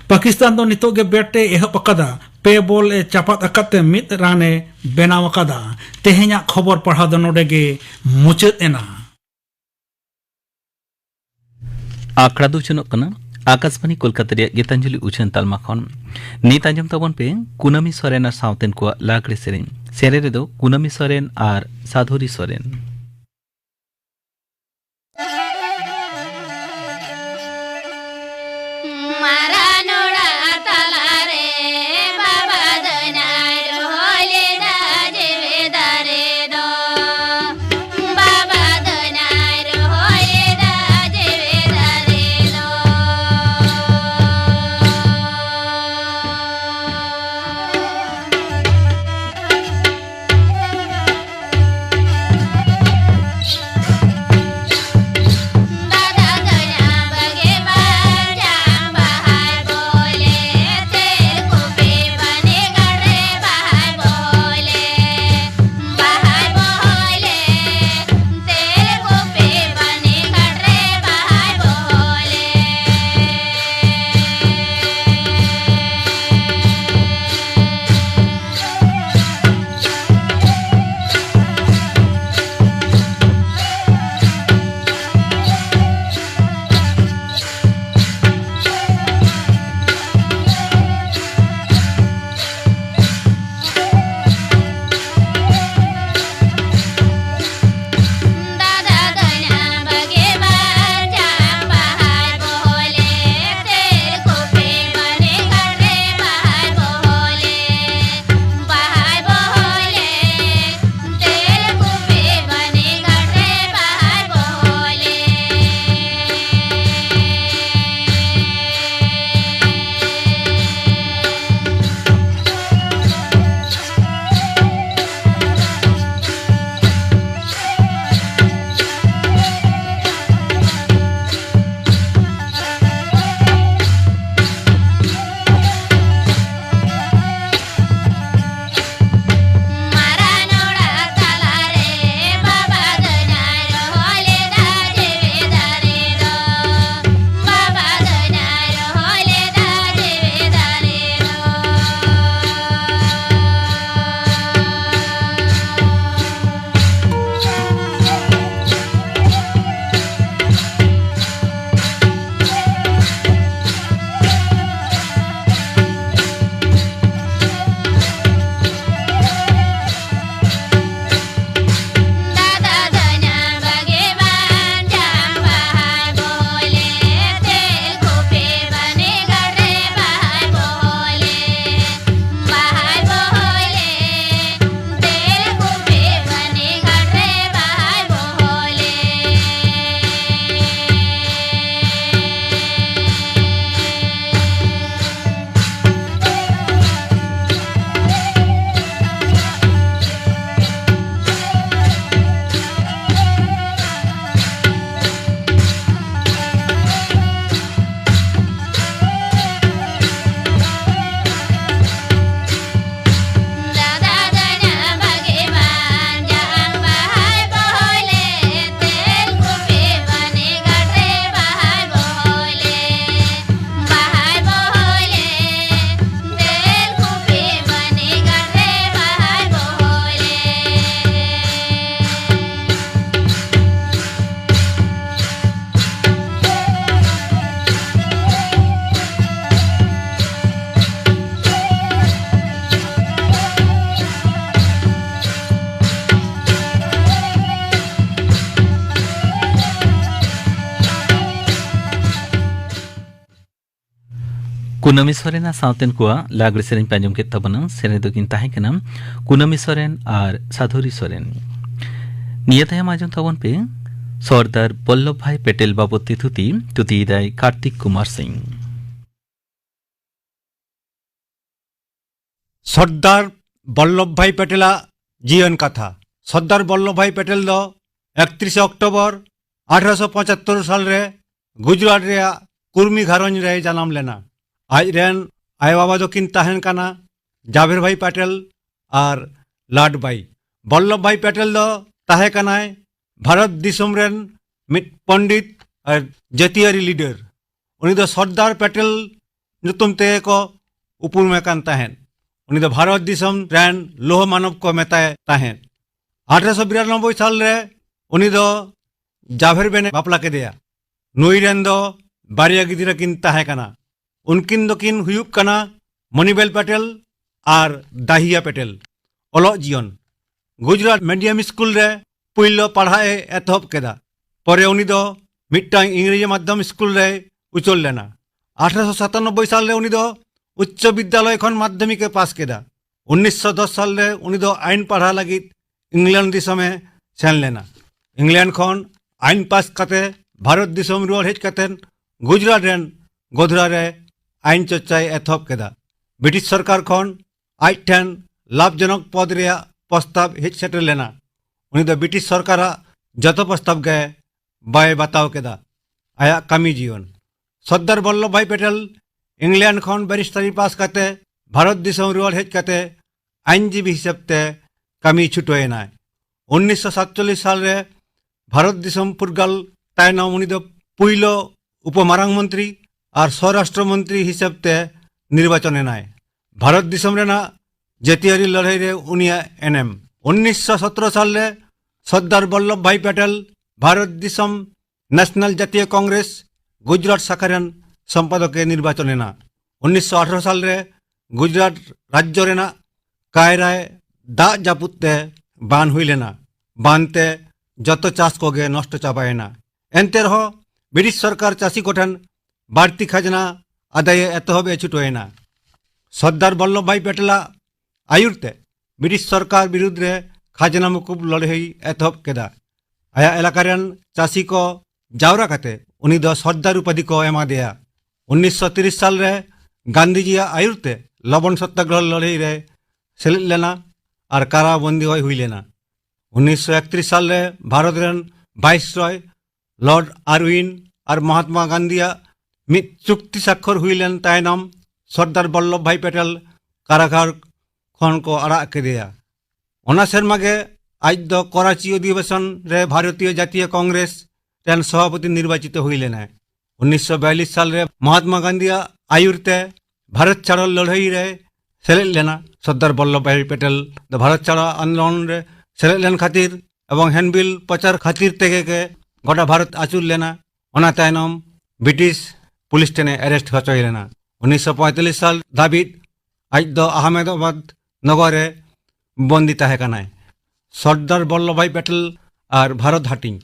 ᱯᱟᱠᱤᱥᱛᱟᱱ ᱫᱚ ᱱᱤᱛᱚᱜ ᱜᱮ ᱵᱮᱴ ᱮ ᱮᱦᱚᱵ ᱟᱠᱟᱫᱟ᱾ ᱯᱮ ᱵᱚᱞ ᱮ ᱪᱟᱯᱟᱫ ᱟᱠᱟᱫ ᱛᱮ ᱢᱤᱫ ᱨᱟᱱ ᱮ ᱵᱮᱱᱟᱣ ᱟᱠᱟᱫᱟ᱾ ᱛᱮᱦᱮᱧᱟᱜ ᱠᱷᱚᱵᱚᱨ ᱯᱟᱲᱦᱟᱣ ᱫᱚ ᱱᱚᱰᱮ ᱜᱮ ᱢᱩᱪᱟᱹᱫ ᱮᱱᱟ᱾ ᱟᱠᱷᱲᱟ ᱫᱚ ᱩᱪᱷᱟᱹᱱᱚᱜ ᱠᱟᱱᱟ ᱟᱠᱟᱥᱵᱟᱱᱤ ᱠᱳᱞᱠᱟᱛᱟ ᱨᱮᱭᱟᱜ ᱜᱤᱛᱟᱧᱡᱚᱞᱤ ᱩᱪᱷᱟᱹᱱ ᱛᱟᱞᱢᱟ ᱠᱷᱚᱱ᱾ ᱱᱤᱛ ᱟᱸᱡᱚᱢ ᱛᱟᱵᱚᱱ ᱯᱮ ᱠᱩᱱᱟᱹᱢᱤ ᱥᱚᱨᱮᱱ ᱟᱨ ᱥᱟᱶᱛᱮᱱ ᱠᱚᱣᱟᱜ ᱞᱟᱜᱽᱲᱮ ᱥᱮᱨᱮᱧ᱾ ᱥᱮᱨᱮᱧ ᱨᱮᱫᱚ ᱠᱩᱱᱟᱹᱢᱤ ᱥᱚᱨᱮᱱ ᱟᱨ ᱥᱟᱫᱷᱩᱨᱤ ᱥᱚᱨᱮᱱ᱾ ᱢᱟᱨᱟᱝ ᱚᱲᱟᱜ ᱛᱟᱞᱟᱨᱮ ᱵᱟᱵᱟ ᱫᱚᱭ ᱱᱟᱭ ᱨᱚᱦᱚᱭ ᱞᱮᱫᱟ ᱡᱮᱣᱮᱫ ᱫᱟᱨᱮ ᱫᱚ᱾ ᱵᱟᱵᱟ ᱫᱚᱭ ᱱᱟᱭ ᱨᱚᱦᱚᱭ ᱞᱮᱫᱟ ᱡᱮᱣᱮᱫ ᱫᱟᱨᱮ ᱫᱚ᱾ ᱠᱩᱱᱟᱹᱢᱤ ᱥᱚᱨᱮᱱᱟᱜ ᱥᱟᱶᱛᱮᱱ ᱠᱚᱣᱟᱜ ᱞᱟᱜᱽᱲᱮ ᱥᱮᱨᱮᱧ ᱯᱮ ᱟᱸᱡᱚᱢ ᱠᱮᱫ ᱛᱟᱵᱚᱱᱟ᱾ ᱥᱮᱨᱮᱧ ᱫᱚᱠᱤᱱ ᱛᱟᱦᱮᱸ ᱠᱟᱱᱟ ᱠᱩᱱᱟᱹᱢᱤ ᱥᱚᱨᱮᱱ ᱟᱨ ᱥᱟᱫᱷᱩᱨᱤ ᱥᱚᱨᱮᱱ᱾ ᱱᱤᱭᱟᱹ ᱛᱟᱭᱚᱢ ᱟᱸᱡᱚᱢ ᱛᱟᱵᱚᱱ ᱯᱮ ᱥᱚᱨᱫᱟᱨ ᱵᱚᱞᱞᱚᱵᱷ ᱵᱷᱟᱭ ᱯᱮᱴᱮᱞ ᱵᱟᱵᱚᱛ ᱛᱮ ᱛᱷᱩᱛᱤ᱾ ᱛᱷᱩᱛᱤᱭᱮᱫᱟᱭ ᱠᱟᱨᱛᱤᱠ ᱠᱩᱢᱟᱨ ᱥᱤᱝ᱾ ᱥᱚᱨᱫᱟᱨ ᱵᱚᱞᱞᱚᱵᱷ ᱵᱷᱟᱭ ᱯᱮᱴᱮᱞᱟᱜ ᱡᱤᱭᱚᱱ ᱠᱟᱛᱷᱟ᱾ ᱥᱚᱨᱫᱟᱨ ᱵᱚᱞᱞᱚᱵᱷ ᱵᱷᱟᱭ ᱯᱮᱴᱮᱞ ᱫᱚ ᱮᱠᱛᱨᱤᱥᱮ ᱚᱠᱴᱳᱵᱚᱨ ᱟᱴᱷᱨᱚᱥᱚ ᱯᱚᱸᱪᱟᱛᱛᱳᱨ ᱥᱟᱞ ᱨᱮ ᱜᱩᱡᱽᱨᱟᱴ ᱨᱮᱭᱟᱜ ᱠᱩᱨᱢᱤ ᱜᱷᱟᱨᱚᱸᱡᱽ ᱨᱮᱭ ᱡᱟᱱᱟᱢ ᱞᱮᱱᱟ᱾ ᱟᱡ ᱨᱮᱱ ᱟᱭᱳ ᱵᱟᱵᱟ ᱫᱚᱠᱤᱱ ᱛᱟᱦᱮᱸ ᱠᱟᱱᱟ ᱡᱟᱵᱷᱮᱨ ᱵᱷᱟᱭ ᱯᱮᱴᱮᱞ ᱟᱨ ᱞᱟᱰ ᱵᱟᱭ᱾ ᱵᱚᱞᱞᱚᱵᱷ ᱵᱷᱟᱭ ᱯᱮᱴᱮᱞ ᱫᱚ ᱛᱟᱦᱮᱸ ᱠᱟᱱᱟᱭ ᱵᱷᱟᱨᱚᱛ ᱫᱤᱥᱚᱢ ᱨᱮᱱ ᱢᱤᱫ ᱯᱚᱱᱰᱤᱛ ᱟᱨ ᱡᱟᱹᱛᱤᱭᱟᱹᱨᱤ ᱞᱤᱰᱟᱨ᱾ ᱩᱱᱤ ᱫᱚ ᱥᱚᱨᱫᱟᱨ ᱯᱮᱴᱮᱞ ᱧᱩᱛᱩᱢ ᱛᱮᱜᱮ ᱠᱚ ᱩᱯᱨᱩᱢᱮ ᱠᱟᱱ ᱛᱟᱦᱮᱸᱫ᱾ ᱩᱱᱤ ᱫᱚ ᱵᱷᱟᱨᱚᱛ ᱫᱤᱥᱚᱢ ᱨᱮᱱ ᱞᱳᱦ ᱢᱟᱱᱚᱵ ᱠᱚ ᱢᱮᱛᱟᱭ ᱛᱟᱦᱮᱸᱫ᱾ ᱟᱴᱷᱨᱚᱥᱚ ᱵᱤᱨᱟᱱᱚᱵᱵᱳᱭ ᱥᱟᱞ ᱨᱮ ᱩᱱᱤ ᱫᱚ ᱡᱟᱵᱷᱮᱨ ᱵᱮᱱ ᱮ ᱵᱟᱯᱞᱟ ᱠᱮᱫᱮᱭᱟ᱾ ᱱᱩᱭ ᱨᱮᱱ ᱫᱚ ᱵᱟᱨᱭᱟ ᱜᱤᱫᱽᱨᱟᱹ ᱠᱤᱱ ᱛᱟᱦᱮᱸ ᱠᱟᱱᱟ᱾ ᱩᱱᱠᱤᱱ ᱫᱚᱠᱤᱱ ᱦᱩᱭᱩᱜ ᱠᱟᱱᱟ ᱢᱚᱱᱤᱵᱮᱞ ᱯᱮᱴᱮᱞ ᱟᱨ ᱫᱟᱦᱤᱭᱟ ᱯᱮᱴᱮᱞ᱾ ᱚᱞᱚᱜ ᱡᱤᱭᱚᱱ᱾ ᱜᱩᱡᱽᱨᱟᱴ ᱢᱤᱰᱤᱭᱟᱢ ᱥᱠᱩᱞ ᱨᱮ ᱯᱩᱭᱞᱩ ᱯᱟᱲᱦᱟᱜ ᱮ ᱮᱛᱚᱦᱚᱵ ᱠᱮᱫᱟ᱾ ᱯᱚᱨᱮ ᱩᱱᱤ ᱫᱚ ᱢᱤᱫᱴᱟᱝ ᱤᱝᱨᱮᱡᱤ ᱢᱟᱫᱽᱫᱷᱚᱢ ᱥᱠᱩᱞ ᱨᱮᱭ ᱩᱪᱟᱹᱲ ᱞᱮᱱᱟ᱾ ᱟᱴᱷᱨᱚᱥᱚ ᱥᱟᱛᱟᱱᱚᱵᱵᱳᱭ ᱥᱟᱞ ᱨᱮ ᱩᱱᱤ ᱫᱚ ᱩᱪᱪᱚ ᱵᱤᱫᱽᱫᱟᱞᱚᱭ ᱠᱷᱚᱱ ᱢᱟᱫᱽᱫᱷᱚᱢᱤᱠ ᱮ ᱯᱟᱥ ᱠᱮᱫᱟ᱾ ᱩᱱᱤᱥᱥᱚ ᱫᱚᱥ ᱥᱟᱞ ᱨᱮ ᱩᱱᱤ ᱫᱚ ᱟᱭᱤᱱ ᱯᱟᱲᱦᱟᱣ ᱞᱟᱹᱜᱤᱫ ᱤᱝᱞᱮᱱᱰ ᱫᱤᱥᱚᱢ ᱮ ᱥᱮᱱ ᱞᱮᱱᱟ᱾ ᱤᱝᱞᱮᱱᱰ ᱠᱷᱚᱱ ᱟᱭᱤᱱ ᱯᱟᱥ ᱠᱟᱛᱮ ᱵᱷᱟᱨᱚᱛ ᱫᱤᱥᱚᱢ ᱨᱩᱣᱟᱹᱲ ᱦᱮᱡ ᱠᱟᱛᱮ ᱜᱩᱡᱽᱨᱟᱴ ᱨᱮᱱ ᱜᱳᱫᱷᱨᱟ ᱨᱮ ᱟᱭᱤᱱ ᱪᱚᱨᱪᱟᱭ ᱮᱛᱚᱦᱚᱵ ᱠᱮᱫᱟ᱾ ᱵᱨᱤᱴᱤᱥ ᱥᱚᱨᱠᱟᱨ ᱠᱷᱚᱱ ᱟᱡ ᱴᱷᱮᱱ ᱞᱟᱵᱷᱡᱚᱱᱚᱠ ᱯᱚᱫᱽ ᱨᱮᱭᱟᱜ ᱯᱨᱚᱥᱛᱟᱵ ᱦᱮᱡ ᱥᱮᱴᱮᱨ ᱞᱮᱱᱟ᱾ ᱩᱱᱤ ᱫᱚ ᱵᱨᱤᱴᱤᱥ ᱥᱚᱨᱠᱟᱨᱟᱜ ᱡᱚᱛᱚ ᱯᱨᱚᱥᱛᱟᱵ ᱜᱮ ᱵᱟᱭ ᱵᱟᱛᱟᱣ ᱠᱮᱫᱟ᱾ ᱟᱭᱟᱜ ᱠᱟᱹᱢᱤ ᱡᱤᱭᱚᱱ᱾ ᱥᱚᱨᱫᱟᱨ ᱵᱚᱞᱞᱚᱵᱷ ᱵᱷᱟᱭ ᱯᱮᱴᱮᱞ ᱤᱝᱞᱮᱱᱰ ᱠᱷᱚᱱ ᱵᱮᱨᱤᱥᱴᱟᱨᱤ ᱯᱟᱥ ᱠᱟᱛᱮ ᱵᱷᱟᱨᱚᱛ ᱫᱤᱥᱚᱢ ᱨᱩᱣᱟᱹᱲ ᱦᱮᱡ ᱠᱟᱛᱮ ᱟᱭᱤᱱᱡᱤᱵᱤ ᱦᱤᱥᱟᱹᱵ ᱛᱮ ᱠᱟᱹᱢᱤ ᱪᱷᱩᱴᱟᱹᱣ ᱮᱱᱟᱭ᱾ ᱩᱱᱤᱥᱥᱚ ᱥᱟᱛᱪᱚᱞᱞᱤᱥ ᱥᱟᱞ ᱨᱮ ᱵᱷᱟᱨᱚᱛ ᱫᱤᱥᱚᱢ ᱯᱷᱩᱨᱜᱟᱹᱞ ᱛᱟᱭᱱᱚᱢ ᱩᱱᱤ ᱫᱚ ᱯᱩᱭᱞᱩ ᱩᱯᱚ ᱢᱟᱨᱟᱝ ᱢᱚᱱᱛᱨᱤ ᱟᱨ ᱥᱚᱨᱟᱥᱴᱨᱚ ᱢᱚᱱᱛᱨᱤ ᱦᱤᱥᱟᱹᱵ ᱛᱮ ᱱᱤᱨᱵᱟᱪᱚᱱ ᱮᱱᱟᱭ᱾ ᱵᱷᱟᱨᱚᱛ ᱫᱤᱥᱚᱢ ᱨᱮᱱᱟᱜ ᱡᱟᱹᱛᱤᱭᱟᱹᱨᱤ ᱞᱟᱹᱲᱦᱟᱹᱭ ᱨᱮ ᱩᱱᱤᱭᱟᱜ ᱮᱱᱮᱢ᱾ ᱩᱱᱤᱥᱥᱚ ᱥᱚᱛᱨᱚ ᱥᱟᱞ ᱨᱮ ᱥᱚᱨᱫᱟᱨ ᱵᱚᱞᱞᱚᱵᱷ ᱵᱷᱟᱭ ᱯᱮᱴᱮᱞ ᱵᱷᱟᱨᱚᱛ ᱫᱤᱥᱚᱢ ᱱᱮᱥᱱᱟᱞ ᱡᱟᱛᱤᱭᱚ ᱠᱚᱝᱜᱨᱮᱥ ᱜᱩᱡᱽᱨᱟᱴ ᱥᱟᱠᱷᱟ ᱨᱮᱱ ᱥᱚᱢᱯᱟᱫᱚᱠ ᱮ ᱱᱤᱨᱵᱟᱪᱚᱱ ᱮᱱᱟ᱾ ᱩᱱᱤᱥᱥᱚ ᱟᱴᱷᱨᱚ ᱥᱟᱞ ᱨᱮ ᱜᱩᱡᱽᱨᱟᱴ ᱨᱟᱡᱽᱡᱚ ᱨᱮᱱᱟᱜ ᱠᱟᱭᱨᱟᱭ ᱫᱟᱜ ᱡᱟᱹᱯᱩᱫ ᱛᱮ ᱵᱟᱱ ᱦᱩᱭ ᱞᱮᱱᱟ᱾ ᱵᱟᱱ ᱛᱮ ᱡᱚᱛᱚ ᱪᱟᱥ ᱠᱚᱜᱮ ᱱᱚᱥᱴᱚ ᱪᱟᱵᱟᱭᱮᱱᱟ᱾ ᱮᱱᱛᱮ ᱨᱮᱦᱚᱸ ᱵᱨᱤᱴᱤᱥ ᱥᱚᱨᱠᱟᱨ ᱪᱟᱹᱥᱤ ᱠᱚᱴᱷᱮᱱ ᱵᱟᱹᱲᱛᱤ ᱠᱷᱟᱡᱽᱱᱟ ᱟᱫᱟᱭᱮ ᱮᱛᱚᱦᱚᱵ ᱮ ᱪᱷᱩᱴᱟᱹᱣ ᱮᱱᱟ᱾ ᱥᱚᱨᱫᱟᱨ ᱵᱚᱞᱞᱚᱵᱷ ᱵᱷᱟᱭ ᱯᱮᱴᱮᱞᱟᱜ ᱟᱹᱭᱩᱨ ᱛᱮ ᱵᱨᱤᱴᱤᱥ ᱥᱚᱨᱠᱟᱨ ᱵᱤᱨᱩᱫᱽ ᱨᱮ ᱠᱷᱟᱡᱽᱱᱟ ᱢᱩᱠᱩᱵ ᱞᱟᱹᱲᱦᱟᱹᱭ ᱮᱛᱚᱦᱚᱵ ᱠᱮᱫᱟ᱾ ᱟᱭᱟᱜ ᱮᱞᱟᱠᱟ ᱨᱮᱱ ᱪᱟᱹᱥᱤ ᱠᱚ ᱡᱟᱣᱨᱟ ᱠᱟᱛᱮ ᱩᱱᱤ ᱫᱚ ᱥᱚᱨᱫᱟᱨ ᱩᱯᱟᱫᱷᱤ ᱠᱚ ᱮᱢᱟ ᱫᱮᱭᱟ᱾ ᱩᱱᱤᱥᱥᱚ ᱛᱤᱨᱤᱥ ᱥᱟᱞ ᱨᱮ ᱜᱟᱱᱫᱷᱤᱡᱤᱭᱟᱜ ᱟᱹᱭᱩᱨ ᱛᱮ ᱞᱚᱵᱚᱱ ᱥᱚᱛᱛᱟᱜᱨᱚᱦᱚ ᱞᱟᱹᱲᱦᱟᱹᱭ ᱨᱮ ᱥᱮᱞᱮᱫ ᱞᱮᱱᱟ ᱟᱨ ᱠᱟᱨᱟ ᱵᱚᱱᱫᱤ ᱦᱚᱭ ᱦᱩᱭ ᱞᱮᱱᱟ᱾ ᱩᱱᱤᱥᱥᱚ ᱮᱠᱛᱨᱤᱥ ᱥᱟᱞ ᱨᱮ ᱵᱷᱟᱨᱚᱛ ᱨᱮᱱ ᱵᱷᱟᱭᱥᱨᱚᱭ ᱞᱚᱨᱰ ᱟᱨᱣᱤᱱ ᱟᱨ ᱢᱚᱦᱟᱛᱢᱟ ᱜᱟᱱᱫᱷᱤᱭᱟᱜ ᱢᱤᱫ ᱪᱩᱠᱛᱤ ᱥᱟᱠᱠᱷᱚᱨ ᱦᱩᱭ ᱞᱮᱱ ᱛᱟᱭᱱᱚᱢ ᱥᱚᱨᱫᱟᱨ ᱵᱚᱞᱞᱚᱵᱷ ᱵᱷᱟᱭ ᱯᱮᱴᱮᱞ ᱠᱟᱨᱟᱜᱷᱚᱨ ᱠᱷᱚᱱ ᱠᱚ ᱟᱲᱟᱜ ᱠᱮᱫᱮᱭᱟ᱾ ᱚᱱᱟ ᱥᱮᱨᱢᱟ ᱜᱮ ᱟᱡ ᱫᱚ ᱠᱚᱨᱟᱪᱤ ᱚᱫᱷᱤᱵᱮᱥᱚᱱ ᱨᱮ ᱵᱷᱟᱨᱚᱛᱤᱭᱚ ᱡᱟᱛᱤᱭᱚ ᱠᱚᱝᱜᱨᱮᱥ ᱨᱮᱱ ᱥᱚᱵᱷᱟᱯᱚᱛᱤ ᱱᱤᱨᱵᱟᱪᱤᱛ ᱦᱩᱭ ᱞᱮᱱᱟᱭ᱾ ᱩᱱᱤᱥᱥᱚ ᱵᱤᱭᱟᱞᱤᱥ ᱥᱟᱞ ᱨᱮ ᱢᱚᱦᱟᱛᱢᱟ ᱜᱟᱱᱫᱷᱤᱭᱟᱜ ᱟᱹᱭᱩᱨ ᱛᱮ ᱵᱷᱟᱨᱚᱛ ᱪᱷᱟᱲᱚ ᱞᱟᱹᱲᱦᱟᱹᱭ ᱨᱮ ᱥᱮᱞᱮᱫ ᱞᱮᱱᱟ᱾ ᱥᱚᱨᱫᱟᱨ ᱵᱚᱞᱞᱚᱵᱷ ᱵᱷᱟᱭ ᱯᱮᱴᱮᱞ ᱫᱚ ᱵᱷᱟᱨᱚᱛ ᱪᱷᱟᱲᱚ ᱟᱱᱫᱳᱞᱚᱱ ᱨᱮ ᱥᱮᱞᱮᱫ ᱞᱮᱱ ᱠᱷᱟᱹᱛᱤᱨ ᱮᱵᱚᱝ ᱦᱮᱱᱰᱵᱤᱞ ᱯᱨᱚᱪᱟᱨ ᱠᱷᱟᱹᱛᱤᱨ ᱛᱮᱜᱮ ᱜᱮ ᱜᱚᱴᱟ ᱵᱷᱟᱨᱚᱛ ᱟᱹᱪᱩᱨ ᱞᱮᱱᱟ᱾ ᱚᱱᱟ ᱛᱟᱭᱱᱚᱢ ᱵᱨᱤᱴᱤᱥ ᱯᱩᱞᱤᱥ ᱴᱷᱮᱱᱮ ᱮᱨᱮᱥᱴ ᱦᱚᱪᱚᱭ ᱞᱮᱱᱟ᱾ ᱩᱱᱤᱥᱥᱚ ᱯᱚᱸᱭᱛᱟᱞᱞᱤᱥ ᱥᱟᱞ ᱫᱷᱟᱹᱵᱤᱡ ᱟᱡ ᱫᱚ ᱟᱦᱢᱮᱫᱟᱵᱟᱫ ᱱᱚᱜᱚᱨ ᱨᱮ ᱵᱚᱱᱫᱤ ᱛᱟᱦᱮᱸ ᱠᱟᱱᱟᱭ᱾ ᱥᱚᱨᱫᱟᱨ ᱵᱚᱞᱞᱚᱵᱷ ᱵᱷᱟᱭ ᱯᱮᱴᱮᱞ ᱟᱨ ᱵᱷᱟᱨᱚᱛ ᱦᱟᱹᱴᱤᱧ᱾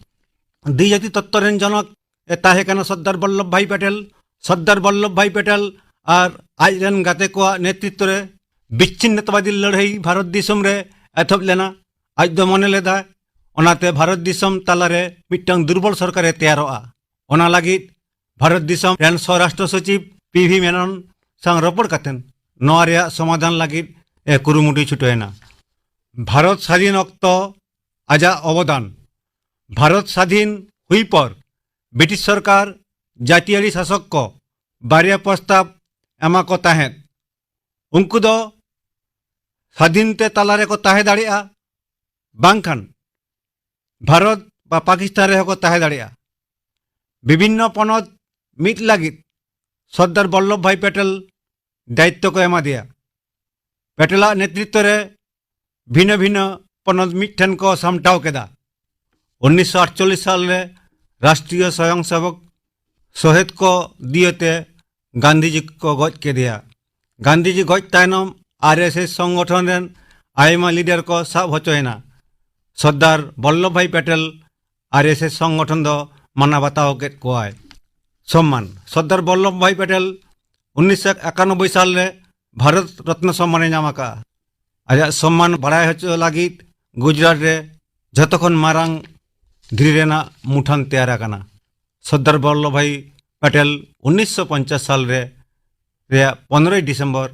ᱫᱤᱡᱟᱹᱛᱤ ᱛᱚᱛᱛᱚ ᱨᱮᱱ ᱡᱚᱱᱚᱠ ᱮ ᱛᱟᱦᱮᱸ ᱠᱟᱱᱟ ᱥᱚᱨᱫᱟᱨ ᱵᱚᱞᱞᱚᱵᱷ ᱵᱷᱟᱭ ᱯᱮᱴᱮᱞ᱾ ᱥᱚᱨᱫᱟᱨ ᱵᱚᱞᱞᱚᱵᱷ ᱵᱷᱟᱭ ᱯᱮᱴᱮᱞ ᱟᱨ ᱟᱡ ᱨᱮᱱ ᱜᱟᱛᱮ ᱠᱚᱣᱟᱜ ᱱᱮᱛᱨᱤᱛᱵ ᱨᱮ ᱵᱤᱪᱷᱤᱱᱱᱚᱛᱟᱵᱟᱫᱤ ᱞᱟᱹᱲᱦᱟᱹᱭ ᱵᱷᱟᱨᱚᱛ ᱫᱤᱥᱚᱢ ᱨᱮ ᱮᱛᱚᱦᱚᱵ ᱞᱮᱱᱟ᱾ ᱟᱡ ᱫᱚ ᱢᱚᱱᱮ ᱞᱮᱫᱟᱭ ᱚᱱᱟᱛᱮ ᱵᱷᱟᱨᱚᱛ ᱫᱤᱥᱚᱢ ᱛᱟᱞᱟᱨᱮ ᱢᱤᱫᱴᱟᱝ ᱫᱩᱨᱵᱚᱞ ᱥᱚᱨᱠᱟᱨᱮ ᱛᱮᱭᱟᱨᱚᱜᱼᱟ᱾ ᱚᱱᱟ ᱞᱟᱹᱜᱤᱫ ᱵᱷᱟᱨᱚᱛ ᱫᱤᱥᱚᱢ ᱨᱮᱱ ᱥᱚᱨᱟᱥᱴᱨᱚ ᱥᱚᱪᱤᱵᱽ ᱯᱤ ᱵᱷᱤ ᱢᱮᱱᱚᱱ ᱥᱟᱶ ᱨᱚᱯᱚᱲ ᱠᱟᱛᱮ ᱱᱚᱣᱟ ᱨᱮᱭᱟᱜ ᱥᱚᱢᱟᱫᱷᱟᱱ ᱞᱟᱹᱜᱤᱫ ᱮ ᱠᱩᱨᱩᱢᱩᱴᱩᱭ ᱪᱷᱩᱴᱟᱹᱣ ᱮᱱᱟ᱾ ᱵᱷᱟᱨᱚᱛ ᱥᱟᱹᱫᱷᱤᱱ ᱚᱠᱛᱚ ᱟᱡᱟᱜ ᱚᱵᱚᱫᱟᱱ᱾ ᱵᱷᱟᱨᱚᱛ ᱥᱟᱹᱫᱷᱤᱱ ᱦᱩᱭ ᱯᱚᱨ ᱵᱨᱤᱴᱤᱥ ᱥᱚᱨᱠᱟᱨ ᱡᱟᱹᱛᱤᱭᱟᱹᱨᱤ ᱥᱟᱥᱚᱠ ᱠᱚ ᱵᱟᱨᱭᱟ ᱯᱨᱚᱥᱛᱟᱵ ᱮᱢᱟ ᱠᱚ ᱛᱟᱦᱮᱸᱫ᱾ ᱩᱱᱠᱩ ᱫᱚ ᱥᱟᱹᱫᱷᱤᱱ ᱛᱮ ᱛᱟᱞᱟ ᱨᱮᱠᱚ ᱛᱟᱦᱮᱸ ᱫᱟᱲᱮᱭᱟᱜᱼᱟ, ᱵᱟᱝᱠᱷᱟᱱ ᱵᱷᱟᱨᱚᱛ ᱵᱟ ᱯᱟᱠᱤᱥᱛᱟᱱ ᱨᱮᱦᱚᱸ ᱠᱚ ᱛᱟᱦᱮᱸ ᱫᱟᱲᱮᱭᱟᱜᱼᱟ᱾ ᱵᱤᱵᱷᱤᱱᱱᱚ ᱯᱚᱱᱚᱛ ᱢᱤᱫ ᱞᱟᱹᱜᱤᱫ ᱥᱚᱨᱫᱟᱨ ᱵᱚᱞᱞᱚᱵᱷ ᱵᱷᱟᱭ ᱯᱮᱴᱮᱞ ᱫᱟᱭᱤᱛᱛᱚ ᱠᱚ ᱮᱢᱟ ᱫᱮᱭᱟ᱾ ᱯᱮᱴᱮᱞᱟᱜ ᱱᱮᱛᱨᱤᱛᱵ ᱨᱮ ᱵᱷᱤᱱᱟᱹ ᱵᱷᱤᱱᱟᱹ ᱯᱚᱱᱚᱛ ᱢᱤᱫᱴᱷᱮᱱ ᱠᱚ ᱥᱟᱢᱴᱟᱣ ᱠᱮᱫᱟ᱾ ᱩᱱᱤᱥᱥᱚ ᱟᱴᱪᱚᱞᱞᱤᱥ ᱥᱟᱞ ᱨᱮ ᱨᱟᱥᱴᱨᱤᱭᱚ ᱥᱚᱭᱚᱝ ᱥᱮᱵᱚᱠ ᱥᱚᱦᱮᱫ ᱠᱚ ᱫᱤᱭᱟᱹᱛᱮ ᱜᱟᱱᱫᱷᱤᱡᱤ ᱠᱚ ᱜᱚᱡ ᱠᱮᱫᱮᱭᱟ᱾ ᱜᱟᱱᱫᱷᱤᱡᱤ ᱜᱚᱡ ᱛᱟᱭᱱᱚᱢ ᱟᱨ ᱮᱥ ᱮᱥ ᱥᱚᱝᱜᱚᱴᱷᱚᱱ ᱨᱮᱱ ᱟᱭᱢᱟ ᱞᱤᱰᱟᱨ ᱠᱚ ᱥᱟᱵ ᱦᱚᱪᱚᱭᱮᱱᱟ᱾ ᱥᱚᱨᱫᱟᱨ ᱵᱚᱞᱞᱚᱵᱷ ᱵᱷᱟᱭ ᱯᱮᱴᱮᱞ ᱟᱨ ᱮᱥ ᱮᱥ ᱥᱚᱝᱜᱚᱴᱷᱚᱱ ᱫᱚ ᱢᱟᱱᱟᱣ ᱵᱟᱛᱟᱣ ᱠᱮᱫ ᱠᱚᱣᱟᱭ᱾ ᱥᱚᱢᱢᱟᱱ᱾ ᱥᱚᱨᱫᱟᱨ ᱵᱚᱞᱞᱚᱵᱷ ᱵᱷᱟᱭ ᱯᱮᱴᱮᱞ ᱩᱱᱤᱥᱥᱚ ᱮᱠᱟᱱᱚᱵᱵᱳᱭ ᱥᱟᱞ ᱨᱮ ᱵᱷᱟᱨᱚᱛ ᱨᱚᱛᱱᱚ ᱥᱚᱢᱢᱟᱱᱮ ᱧᱟᱢ ᱟᱠᱟᱫᱼᱟ᱾ ᱟᱡᱟᱜ ᱥᱚᱢᱢᱟᱱ ᱵᱟᱲᱟᱭ ᱦᱚᱪᱚ ᱞᱟᱹᱜᱤᱫ ᱜᱩᱡᱽᱨᱟᱴ ᱨᱮ ᱡᱷᱚᱛᱚ ᱠᱷᱚᱱ ᱢᱟᱨᱟᱝ ᱫᱷᱤᱨᱤ ᱨᱮᱱᱟᱜ ᱢᱩᱴᱷᱟᱹᱱ ᱛᱮᱭᱟᱨ ᱟᱠᱟᱱᱟ᱾ ᱥᱚᱨᱫᱟᱨ ᱵᱚᱞᱞᱚᱵᱷ ᱵᱷᱟᱭ ᱯᱮᱴᱮᱞ ᱩᱱᱤᱥᱥᱚ ᱯᱚᱧᱪᱟᱥ ᱥᱟᱞ ᱨᱮ ᱨᱮᱭᱟᱜ ᱯᱚᱱᱨᱚᱭ ᱰᱤᱥᱮᱢᱵᱚᱨ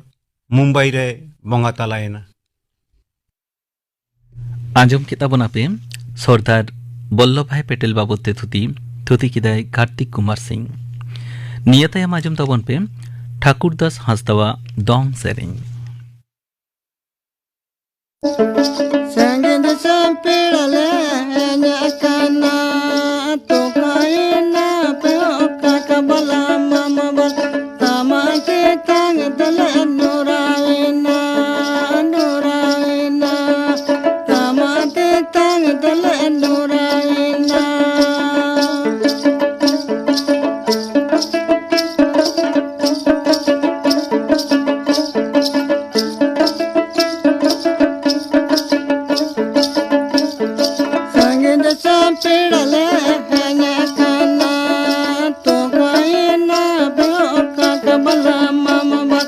ᱢᱩᱢᱵᱟᱭ ᱨᱮ ᱵᱚᱸᱜᱟ ᱛᱟᱞᱟᱭᱮᱱᱟ᱾ ᱟᱸᱡᱚᱢ ᱠᱮᱫ ᱛᱟᱵᱚᱱ ᱟᱯᱮ ᱥᱚᱨᱫᱟᱨ ᱵᱚᱞᱞᱚᱵᱷ ᱵᱷᱟᱭ ᱯᱮᱴᱮᱞ ᱵᱟᱵᱚᱫ ᱛᱮ ᱛᱷᱩᱛᱤ᱾ ᱛᱷᱩᱛᱤ ᱠᱮᱫᱟᱭ ᱠᱟᱨᱛᱤᱠ ᱠᱩᱢᱟᱨ ᱥᱤᱝ᱾ ᱱᱤᱭᱟᱹ ᱛᱟᱭᱚᱢ ᱟᱸᱡᱚᱢ ᱛᱟᱵᱚᱱ ᱯᱮ ᱴᱷᱟᱠᱩᱨ ᱫᱟᱥ ᱦᱟᱸᱥᱫᱟᱣᱟᱜ ᱫᱚᱝ ᱥᱮᱨᱮᱧ᱾ ᱥᱟᱺᱜᱤᱧ ᱫᱤᱥᱚᱢ ᱯᱮᱲᱟ ᱞᱮ ᱦᱮᱡ ᱟᱠᱟᱱᱟ, ᱛᱚᱠᱟᱭᱮᱱᱟ ᱯᱮ ᱚᱠᱟ ᱠᱟᱵᱟᱞᱟ ᱢᱟᱢᱟ ᱵᱟᱞᱟ, ᱛᱟᱢᱟ ᱛᱮᱛᱟᱝ ᱫᱚᱞᱮ ᱱᱚᱨᱟᱭᱮᱱᱟ, ᱱᱚᱨᱟᱭᱮᱱᱟ, ᱛᱟᱢᱟ ᱛᱮᱛᱟᱝ ᱫᱚᱞᱮ ᱱᱚᱨᱟᱭᱮᱱᱟ᱾ ᱥᱟᱺᱜᱤᱧ ᱫᱤᱥᱚᱢ ᱯᱮᱲᱟ ᱞᱮ ᱦᱮᱡ ᱟᱠᱟᱱᱟ, ᱛᱚᱠᱟᱭᱮᱱᱟ ᱵᱚᱠᱟ ᱠᱟᱵᱟᱞᱟ ᱢᱟᱢᱟ ᱵᱟ,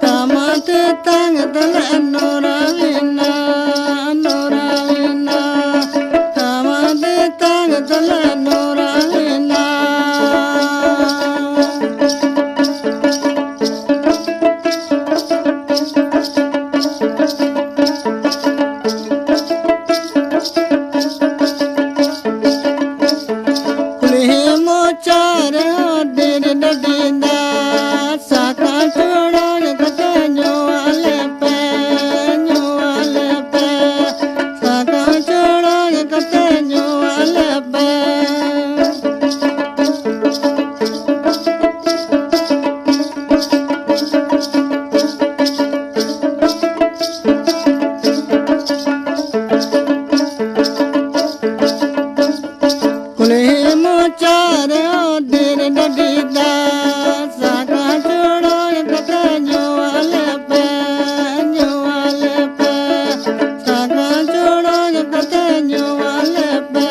ᱛᱟᱢᱟ ᱛᱮᱛᱟᱝ ᱫᱚᱞᱮ ᱱᱚᱨᱟᱭᱮᱱᱟ, ᱱᱚᱨᱟᱭᱮᱱᱟ, ᱛᱟᱢᱟ ᱛᱮᱛᱟᱝ ᱫᱚᱞᱮ ᱱᱚᱨᱟᱭᱮᱱᱟ᱾ ᱠᱩᱞᱦᱤ ᱢᱚᱪᱟ ᱨᱮ ᱰᱤᱨ ᱰᱟᱹᱰᱤ ᱫᱟᱜ, ᱥᱟᱠᱟᱢ ᱪᱩᱲᱟᱹ ᱠᱟᱛᱮ ᱧᱩ ᱟᱞᱮ ᱯᱮ, ᱧᱩ ᱟᱞᱮ ᱯᱮ, ᱥᱟᱠᱟᱢ ᱪᱩᱲᱟᱹ ᱠᱟᱛᱮ ᱧᱩ ᱟᱞᱮ ᱯᱮ᱾ ᱠᱩᱞᱦᱤ ᱢᱚᱪᱟ ᱨᱮ ᱰᱤᱨ ᱰᱟᱹᱰᱤ ᱫᱟᱜ, ᱥᱟᱠᱟᱢ ᱪᱩᱲᱟᱹ ᱠᱟᱛᱮ ᱧᱩ ᱟᱞᱮ ᱯᱮ, ᱧᱩ ᱟᱞᱮ ᱯᱮ, ᱥᱟᱠᱟᱢ ᱪᱩᱲᱟᱹ ᱠᱟᱛᱮ ᱧᱩ ᱟᱞᱮ ᱯᱮ᱾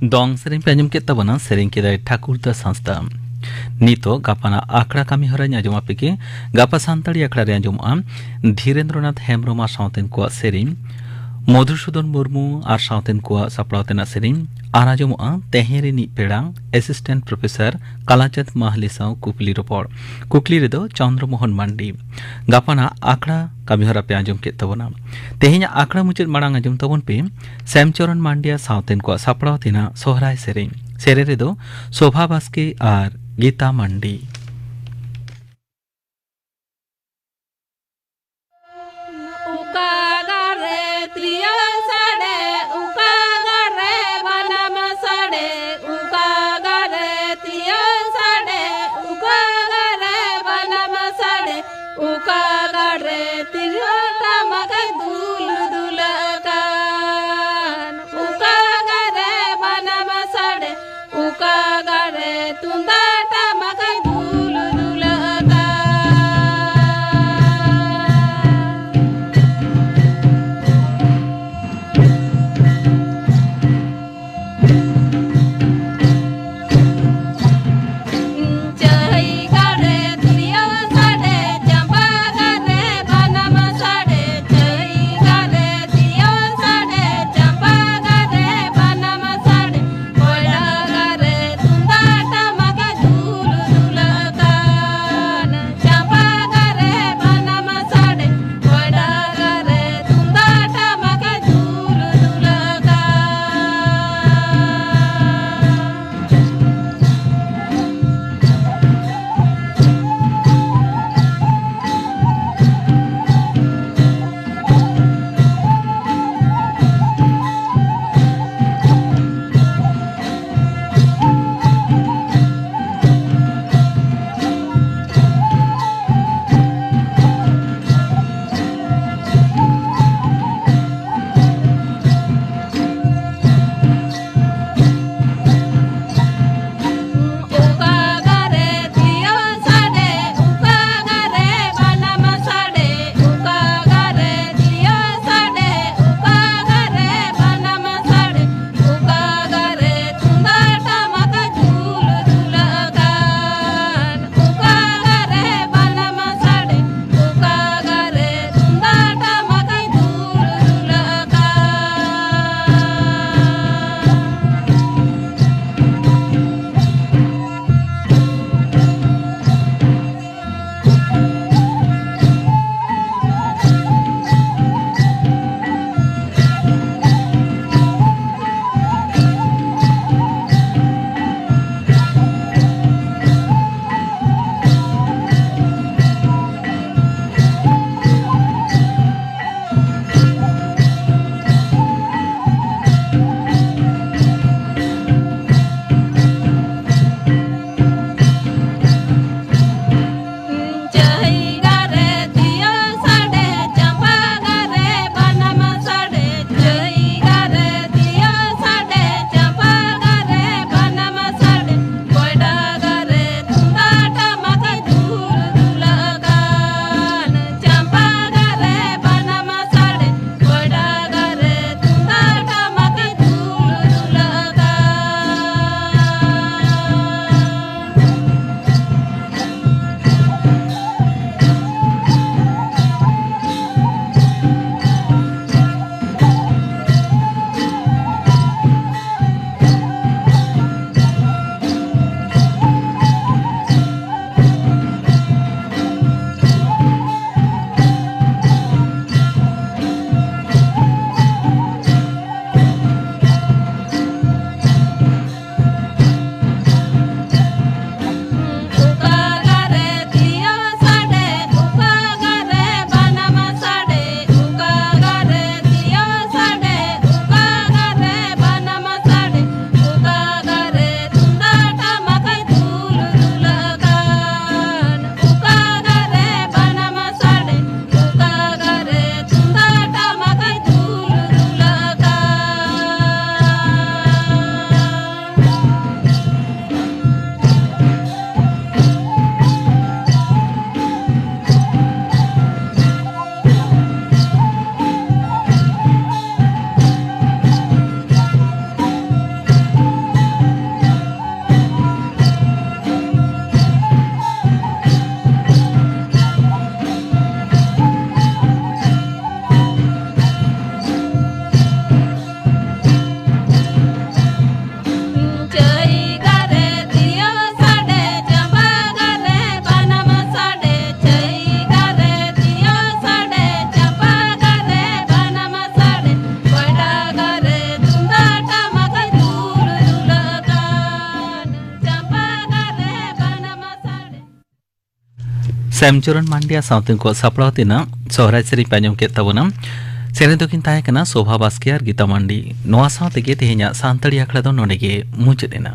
ᱫᱚᱝ ᱥᱮᱨᱮᱧ ᱯᱮ ᱟᱸᱡᱚᱢ ᱠᱮᱫ ᱛᱟᱵᱚᱱᱟ, ᱥᱮᱨᱮᱧ ᱠᱮᱫᱟᱭ ᱴᱷᱟᱠᱩᱨ ᱫᱟᱥ ᱦᱟᱸᱥᱫᱟ᱾ ᱱᱤᱛᱚᱜ ᱜᱟᱯᱟᱱᱟᱜ ᱟᱠᱷᱲᱟ ᱠᱟᱹᱢᱤ ᱦᱚᱨᱟᱧ ᱟᱸᱡᱚᱢ ᱟᱯᱮ ᱜᱮ᱾ ᱜᱟᱯᱟ ᱥᱟᱱᱛᱟᱲᱤ ᱟᱠᱷᱲᱟ ᱨᱮ ᱟᱸᱡᱚᱢᱚᱜᱼᱟ ᱫᱷᱤᱨᱮᱱᱫᱨᱚᱱᱟᱛᱷ ᱦᱮᱢᱵᱽᱨᱚᱢ ᱟᱨ ᱥᱟᱶᱛᱮᱱ ᱠᱚᱣᱟᱜ ᱥᱮᱨᱮᱧ, ᱢᱚᱫᱷᱩᱥᱩᱫᱚᱱ ᱢᱩᱨᱢᱩ ᱟᱨ ᱥᱟᱶᱛᱮᱱ ᱠᱚᱣᱟᱜ ᱥᱟᱯᱲᱟᱣ ᱛᱮᱱᱟᱜ ᱥᱮᱨᱮᱧ, ᱟᱨ ᱟᱸᱡᱚᱢᱚᱜᱼᱟ ᱛᱮᱦᱮᱧ ᱨᱤᱱᱤᱡ ᱯᱮᱲᱟ ᱮᱥᱤᱥᱴᱮᱱᱴ ᱯᱨᱚᱯᱷᱮᱥᱚᱨ ᱠᱟᱞᱟᱪᱟᱸᱫᱽ ᱢᱟᱦᱞᱤ ᱥᱟᱶ ᱠᱩᱠᱞᱤ ᱨᱚᱯᱚᱲ᱾ ᱠᱩᱠᱞᱤ ᱨᱮᱫᱚ ᱪᱚᱱᱫᱨᱚ ᱢᱳᱦᱚᱱ ᱢᱟᱱᱰᱤ᱾ ᱜᱟᱯᱟᱱᱟᱜ ᱟᱠᱷᱲᱟ ᱠᱟᱹᱢᱤ ᱦᱚᱨᱟ ᱯᱮ ᱟᱸᱡᱚᱢ ᱠᱮᱫ ᱛᱟᱵᱚᱱᱟ᱾ ᱛᱮᱦᱮᱧᱟᱜ ᱟᱠᱷᱲᱟ ᱢᱩᱪᱟᱹᱫ ᱢᱟᱲᱟᱝ ᱟᱸᱡᱚᱢ ᱛᱟᱵᱚᱱ ᱯᱮ ᱥᱮᱢᱪᱚᱨᱚᱱ ᱢᱟᱱᱰᱤᱭᱟ ᱥᱟᱶᱛᱮᱱ ᱠᱚᱣᱟᱜ ᱥᱟᱯᱲᱟᱣ ᱛᱮᱱᱟᱜ ᱥᱚᱦᱨᱟᱭ ᱥᱮᱨᱮᱧ᱾ ᱥᱮᱨᱮᱧ ᱨᱮᱫᱚ ᱥᱳᱵᱷᱟ ᱵᱟᱥᱠᱮ ᱟᱨ ᱜᱤᱛᱟ ᱢᱟᱱᱰᱤ᱾ ᱚᱠᱟ ᱜᱟᱨᱮ ᱛᱤᱨᱭᱳ ᱥᱟᱰᱮ, ᱚᱠᱟ ᱜᱟᱨᱮ ᱵᱟᱱᱟᱢ ᱥᱟᱰᱮ, ᱚᱠᱟ ᱜᱟᱨᱮ ᱛᱤᱨᱭᱳ ᱥᱟᱰᱮ, ᱚᱠᱟ ᱜᱟᱨᱮ ᱵᱟᱱᱟᱢ ᱥᱟᱰᱮ, ᱚᱠᱟ ᱜᱟᱨᱮ ᱛᱤᱨᱭᱳ ᱴᱟᱢᱟᱠ ᱫᱩᱞ ᱫᱩᱞ ᱟᱠᱟᱱ, ᱚᱠᱟ ᱜᱟᱨᱮ ᱵᱟᱱᱟᱢ ᱥᱟᱰᱮ, ᱚᱠᱟ ᱜᱟᱨᱮ ᱛᱩᱢᱫᱟᱜ ᱴᱟᱢᱟᱠ ᱫᱩᱞ ᱥᱮᱢᱪᱚᱨᱚᱱ ᱢᱟᱱᱰᱤᱭᱟ ᱥᱟᱶᱛᱮ ᱩᱱᱠᱩᱣᱟᱜ ᱥᱟᱯᱲᱟᱣ ᱛᱮᱱᱟᱜ ᱥᱚᱦᱨᱟᱭ ᱥᱮᱨᱮᱧ ᱯᱮ ᱟᱸᱡᱚᱢ ᱠᱮᱫ ᱛᱟᱵᱚᱱᱟ᱾ ᱥᱮᱨᱮᱧ ᱫᱚᱠᱤᱱ ᱛᱟᱦᱮᱸ ᱠᱟᱱᱟ ᱥᱳᱵᱷᱟ ᱵᱟᱥᱠᱮ ᱟᱨ ᱜᱤᱛᱟ ᱢᱟᱱᱰᱤ᱾ ᱱᱚᱣᱟ ᱥᱟᱶ ᱛᱮᱜᱮ ᱛᱮᱦᱮᱧᱟᱜ ᱥᱟᱱᱛᱟᱲᱤ ᱟᱠᱷᱲᱟ ᱫᱚ ᱱᱚᱰᱮ ᱜᱮ ᱢᱩᱪᱟᱹᱫ ᱮᱱᱟ᱾